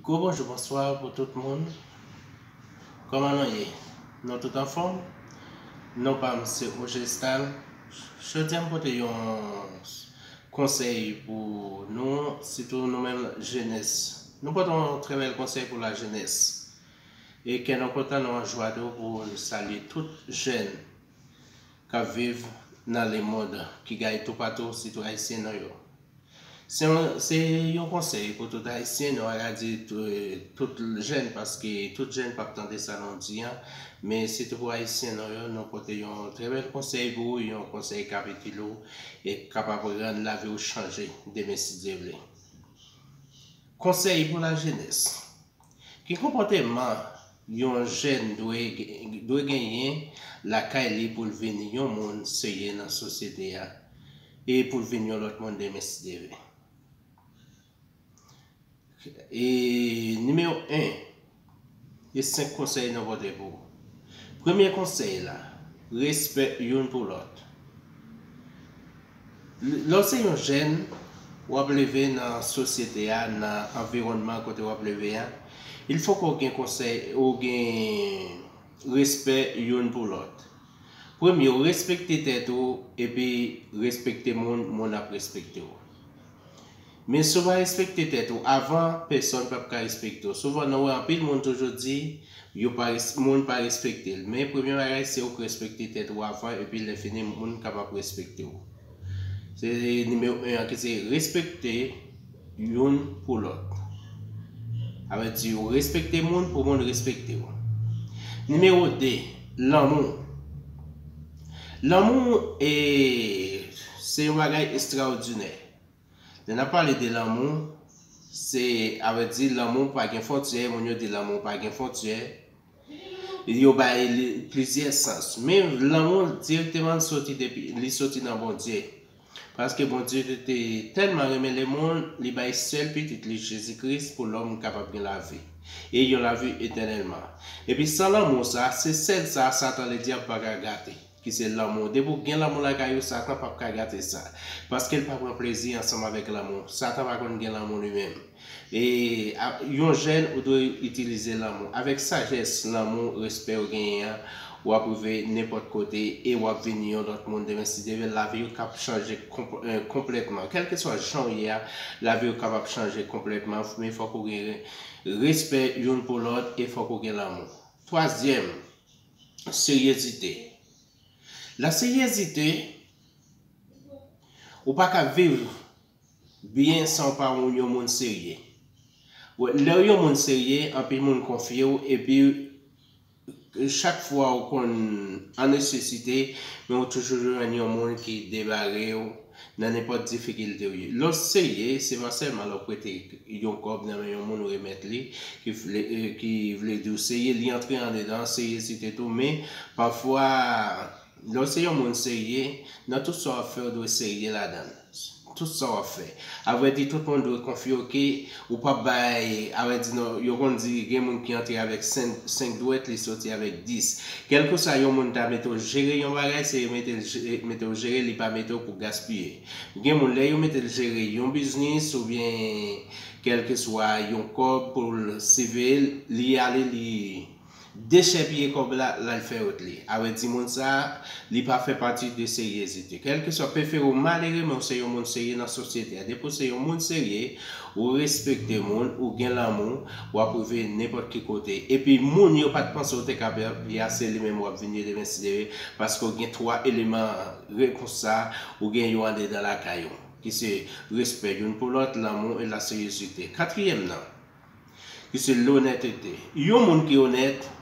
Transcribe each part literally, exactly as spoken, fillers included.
Gwo bonjou, bonswa pou tout moun. Kòman nou ye? Nou tout anfòm? Non pa m se Ogestal. Jodi a m pote yon konsèy pou nou, sitou nou menm jenès. Nou pote yon trè bèl konsèy pou lajenès. E kè nou kontan, nou an jwa tou pou nou salye tout jèn k ap viv nan lemonn, ki gaye toupatou, sitou ayisyen nou yo. Se yon, se yon konsèy pou tout ayisyen, nou pa ka di tou, tout jèn, paske tout jèn p ap tande sa nou di a, men sitou pou ayisyen nou yo, nou pote yon trè bèl konsèy pou ou, yon konsèy k ap itil ou e k kapab rann lavi w chanje demen, si Dye vle. Konsèy pou lajenès. Ki konpòteman yon jèn dwe, dwe genyen lakay li pou l vin yon moun serye nan sosyete a e pou l vin yon lòt moun demen, si Dye vle? E nimewo en, e senk konsèy nou pote pou ou. Premye konsèy la, respè youn pou lòt. Lè w se yon jèn, w ap leve nan sosyete a, nan anviwònman kote w ap leve a, il fo ke w gen konsèy, ou gen respè youn pou lòt. Premye, w respekte tèt ou, epi respekte moun, moun ap respekte w. Men si w pa respekte tèt ou avan, pèsonn p ap ka respekte w. Souvan, nou wè anpil moun toujou di, yo pa res-, moun pa respekte l. Men premye bagay, se ou k respekte tèt ou avan, epi lè fini, moun kapab respekte w. Se nimewo en an ki se respekte youn pou lòt. Sa vle di, ou respekte moun pou moun respekte w. Nimewo de, lanmou. Lanmou, e, se yon bagay estrawòdinè. Lè n ap pale de lanmou, se, sa vle di, lanmou pa gen fwontyè, moun yo di lanmou pa gen fwontyè. Yo bay li plizyè sans. Men lanmou dirèkteman soti depi, li soti nan Bondye. Paske Bondye te, te tèlman renmen lemonn, li bay sèl pitit li, Jezi Kris, pou lòm kapab gen lavi. E yon lavi etènèlman. Epi san lanmou sa, se sèl sa Satan ledyab pa ka gate, ki se lanmou. Depi w gen lanmou lakay ou, Satan p ap ka gate sa. Paske l pa pran plezi ansanm avèk lanmou. Satan pa konn gen lanmou li menm. E a, yon jèn, ou dwe itilize lanmou. Avèk sajès, lanmou, respè ou genyen an, w ap rive nenpòt kote e w ap vin yon lòt moun demen, si Dye vle, lavi w k ap chanje konp-, eh, konplètman. Kèlkeswa jan w ye a, lavi w kapab chanje konplètman, men fòk ou gen respè youn pou lòt e fòk ou gen lanmou. Twazyèm, seryezite. Laseryezite, ou pa ka viv byen san w pa yon moun serye. Wè, lè w yon moun serye, anpil moun konfye w, epi chak fwa ou konn an nesesite, men ou toujou jwenn yon moun ki debare w nan nenpòt difikilte w ye. Lè w serye, se pa sèlman lè w prete yon kòb nan men yon moun ou remèt li, ki vle, eh, ki vle di w serye, li antre andedan seryezite tou, men pafwa, lè w se yon moun serye, nan tout sa w ap fè, w dwe serye ladan l. Tout sa w ap fè. Avrèdi, tout moun dwe konfye w ke ou p ap bay, avrèdi, non, yo konn di, gen moun ki antre avèk senk, senk dwèt, li soti avèk dis. Kèlkeswa yon moun ta mete w jere yon bagay, se mete l je-, mete w jere, li pa mete w pou gaspiye. Gen moun, lè yo mete l jere yon biznis oubyen kèlkeswa yon kòb pou l siveye l, li ale, li dechèpiye kòb la, l al fè wout li. Sa vle di moun sa a, li pa fè pati de seryezite. Kèlkeswa, prefere w malere, men w se yon moun serye nan sosyete a. Depi w se yon moun serye, ou respekte moun, ou gen lanmou, w ap rive nenpòt ki kote. Epi moun yo pa t panse w te kapab, ya se li menm w ap vin ye demen, si Dye vle, paske w gen twa eleman repons sa, ou gen yo andedan lakay ou, ki se respè youn pou lòt, lanmou e laseryezite. Katriyèm nan, ki se lonètete. Yon moun ki onèt,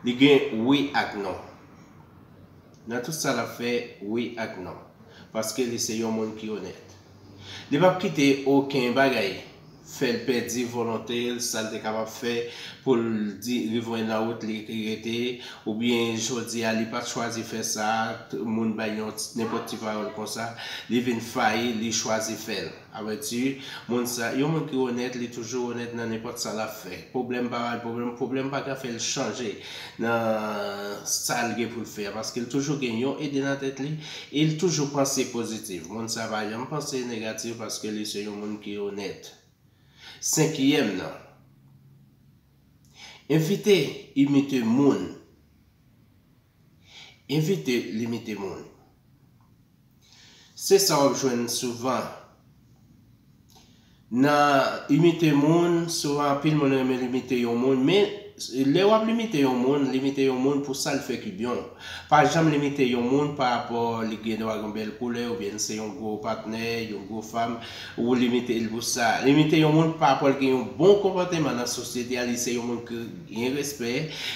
li gen wi ak non. Nan tout sa l ap fè, wi ak non. Paske li se yon moun ki onèt. Li p ap kite okenn bagay fè l pèdi volonte l, sa l te kapab fè pou l di, rive nan wout li ki rete, oubyen jodi a, li pa t chwazi fè sa, t-, moun bay yon t-, nenpòt ti pawòl konsa, li vin fayi, li chwazi fè l. Sa vle di, moun sa, yon moun ki onèt, li toujou onèt nan nenpòt sa l ap fè. Pwoblèm pa bay pwoblèm, pwoblèm pa ka fè l chanje nan sa l gen pou l fè a, paske l toujou gen yon ide nan tèt li, e l toujou panse pozitif. Moun sa pa janm panse negatif paske li se yon moun ki onèt. Senkyèm nan, Evite imite moun. Evite imite moun. Se sa w ap jwenn souvan. Nan imite moun, souvan anpil moun renmen imite yon moun, men lè w ap imite yon moun, imite yon moun pou sa l fè ki byen. Pa janm imite yon moun pa rapò li gen dwa gen bèl koulè, oubyen se yon gwo patnè, yon gwo fanm, ou imite l pou sa. Imite yon moun pa rapò l gen yon bon konpòteman nan sosyete a, li se yon moun ki gen respè,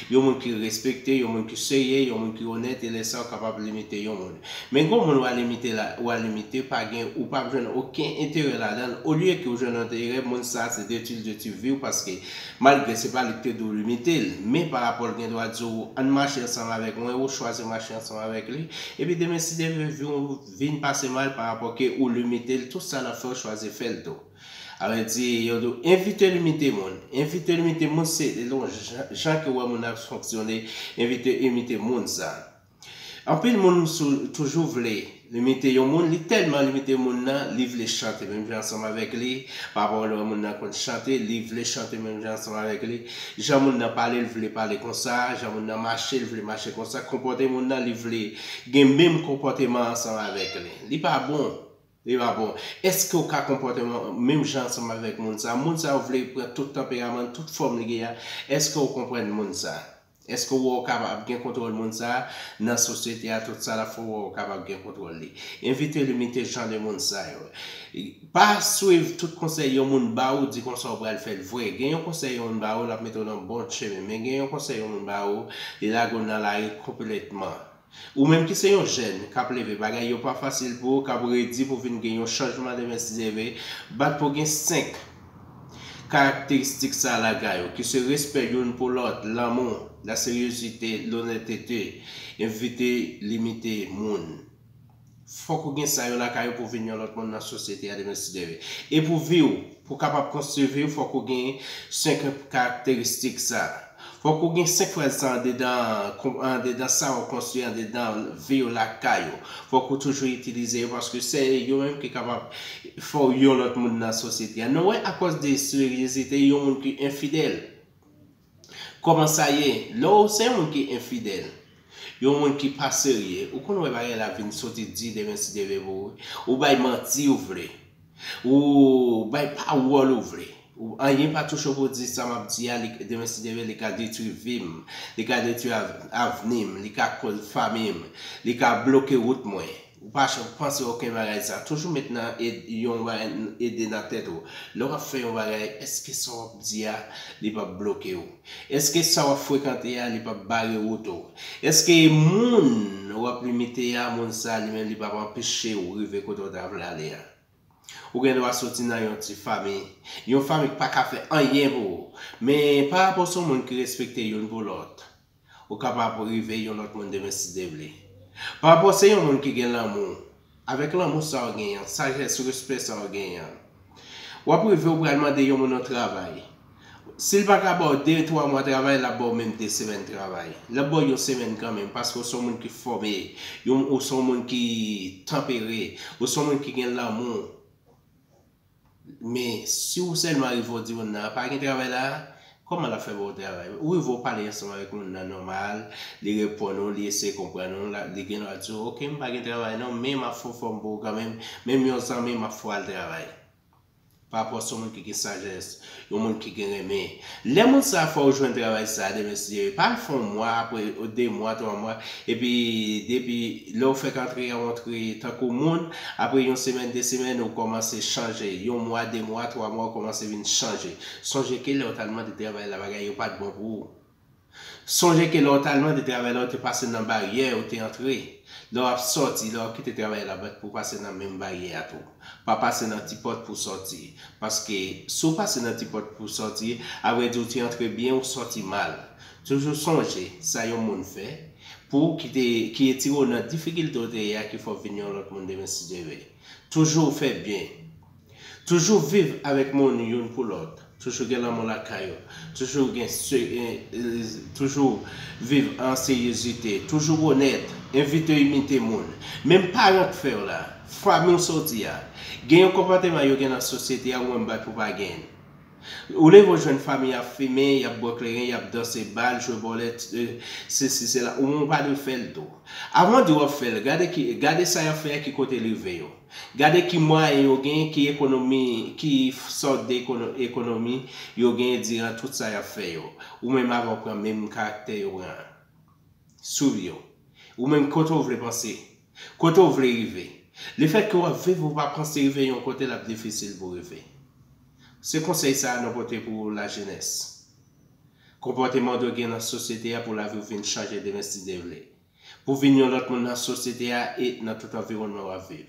yon moun ki respekte, yon moun ki serye, yon moun ki onèt, e lè sa w kapab imite yon moun. Men gon moun w al imite la, w al imite, pa gen, ou p ap jwenn okenn enterè ladan l. Olye ke w jwenn enterè, moun sa se detwi l, detwi vi w, paske malgre se pa li ki te di w imite l, men pa rapò l gen dwa di w, ann mache ansanm avèk mwen, ou chwazi mache ansanm avèk li, epi demen si Dye vle vi w vin pase mal pa rapò ke ou imite l, tout sa l ap fè w chwazi fè l tou. Sa vle di, yo di w, evite imite moun. Evite imite moun, se yon jan, jan ke w wè moun ap fonksyone, evite imite moun sa. Anpil moun sou, toujou vle imite yon moun, li tèlman imite moun nan, li vle chante menm jan ansanm avèk li. Pa rapò lè moun nan konn chante, li vle chante menm jan ansanm avèk li. Jan moun nan pale, li vle pale konsa, jan moun nan mache, li vle mache konsa. Konpòte moun nan, li vle gen menm konpòteman ansanm avèk li. Li pa bon. Li pa bon. Èske w ka konpòte menm jan ansanm avèk moun sa? Moun sa ou vle pran tout tanperaman, tout fòm li gen an. Èske w konprann moun sa? Èske w wè w kapab gen kontwòl moun sa nan sosyete a, tout sa l ap fè, w wè w kapab gen kontwòl li? Evite imite jan de moun sa yo. Pa swiv tout konsèy yon moun ba ou, di konsa w pral fè l vre. Gen yon konsèy yon moun ba ou, l ap mete w nan bon chemen. Men gen yon konsèy yon moun ba ou, li lage w nan lari konplètman. Ou menm ki se yon jèn k ap leve, bagay yo pa fasil pou ou, k ap redi pou vin gen yon chanjman demen si Dye vle, bat pou gen senk karakteristik sa lakay ou, ki se respè youn pou lòt, lanmou, laseryozite, lonètete, evite imite moun. Fòk ou gen sa yo lakay ou pou vin yon lòt moun nan sosyete a demen si Dye vle. E pou vi w, pou w kapab konstwi vi w, fòk ou gen senk karakteristik sa. Fòk ou gen senk fraz sa andedan, andedan sa w ap konstwi, andedan vi w lakay ou. Fòk ou toujou itilize yo, paske se yo menm ki kapab fè w yon lòt moun nan sosyete a. Nou wè, akòz de seryozite, yon moun ki enfidèl. Kòman sa ye? Lè w se yon moun ki enfidèl, yon moun ki pa serye, ou konn wè bagay la vin soti di demen si Dye vle pou ou. Ou bay manti ou vle. Ou bay pawòl ou vle. Ou, anyen pa touche w pou di sa m ap di a, li, demen si Dye vle, li ka detwi vi m, li ka detwi av-, avni m, li ka koz fanmi m, li ka bloke wout mwen. Ou pa ch-, panse okenn bagay sa. Toujou met nan ed-, yon bagay ede nan tèt ou. Lè w ap fè yon bagay, èske sa w ap di a, li p ap bloke w? Èske sa w ap frekante a, li p ap bare wout ou? Èske moun w ap imite a, moun sa li menm, li p ap anpeche w rive kote w ta vle ale a? Ou gen dwa soti nan yon ti fanmi, yon fanmi ki pa ka fè anyen pou ou. Men pa rapò se yon moun ki respekte youn pou lòt, ou kapab rive yon lòt moun demen si Dye vle. Pa rapò se yon moun ki gen lanmou, avèk lanmou sa w genyen an, sajès, respè sa w genyen an, w ap rive ou pral mande yon moun yon travay. Si l pa ka ba w de, twa mwa travay, l ap ba w menm de semèn travay. L ap ba w yon semèn kanmenm, paske w se yon moun ki fòme, yon, ou se yon moun ki tanpere, ou se yon moun ki gen lanmou. Men, si w sèlman rive w di moun nan, "Pa gen travay la," kòman l ap fè ba w travay? Ou rive w pale ansanm avèk moun nan nòmal, li reponn ou, li eseye konprann ou, la, li gen dwa di w, "Oke, m pa gen travay non, men m ap fè yon fòm pou ou kanmenm, menm yon zanmi, m ap fè w al travay." Pa rapò se yon moun ki gen sajès, yon moun ki gen renmen. Lè moun sa a fè w jwenn travay sa a, demen si Dye vle, pa al fè yon mwa, apre de mwa, twa mwa, epi depi lè w fèk antre a, w antre tankou moun, apre yon semèn, de semèn, ou kòmanse chanje. Yon mwa, de mwa, twa mwa, ou kòmanse vin chanje. Sonje ke lè w t al mande travay la, bagay yo pa t bon pou ou. Sonje ke lè w t al mande travay la, ou te pase nan baryè, ou te antre. Lè w ap sòti, lè w ap kite travay la, bat pou w pase nan menm baryè a tou. Pa pase nan ti pòt pou w sòti. Paske si w pase nan ti pòt pou w sòti, avrèdi ou te antre byen, ou sòti mal. Toujou sonje sa yon moun fè pou w ki te, ki retire w nan difikilte w te ye a, ki fè w vin yon lòt moun demen si Dye vle. Toujou fè byen. Toujou viv avèk moun youn pou lòt. Toujou gen lanmou lakay ou. Toujou gen se-, e, e, toujou viv an seryozite. Toujou onèt. Evite imite moun. Menm paran k fè w la, fanmi w soti a, gen yon konpòteman yo gen nan sosyete a, ou menm bat pou w pa genyen. Ou leve w jwenn fanmi ap fimen, y ap bwè kleren, y ap danse bal, jwe bòlèt, sesi sela, ou menm ou pa dwe fè l tou. Avan w di w ap fè l, gade, ki, gade sa y ap fè a ki kote l rive yo. Gade ki mwayen yo gen, ki ekonomi, ki sòt de ekonomi yo gen diran tout sa y ap fè yo. Ou menm avan w pran menm karaktè yo pran an. Swiv yo. Ou menm kote w vle panse. Kote w vle rive. Lefètke w ap viv ou pa panse rive yon kote l ap difisil pou rive. Se konsèy sa a nou pote pou ou lajenès. Konpòteman w dwe gen nan sosyete a pou lavi w vin chanje demen si Dye vle. Pou vin yon lòt moun nan sosyete a e nan tout anviwònman w ap viv.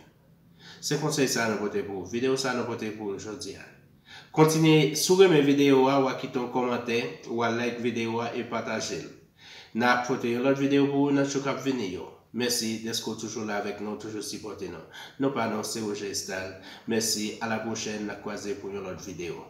Se konsèy sa a nou pote pou ou. Videyo sa a nou pote pou ou jodi a. Kontinye, si w renmen videyo a, w a kite yon kòmantè, w a like videyo a e pataje l. N a pote yon lòt videyo pou ou nan jou k ap vini yo. Mèsi dèske w toujou la avèk nou, toujou sipòte nou. Non pa nou se Roger Estal. Mèsi, a la pwochèn, n a kwaze pou yon lòt videyo.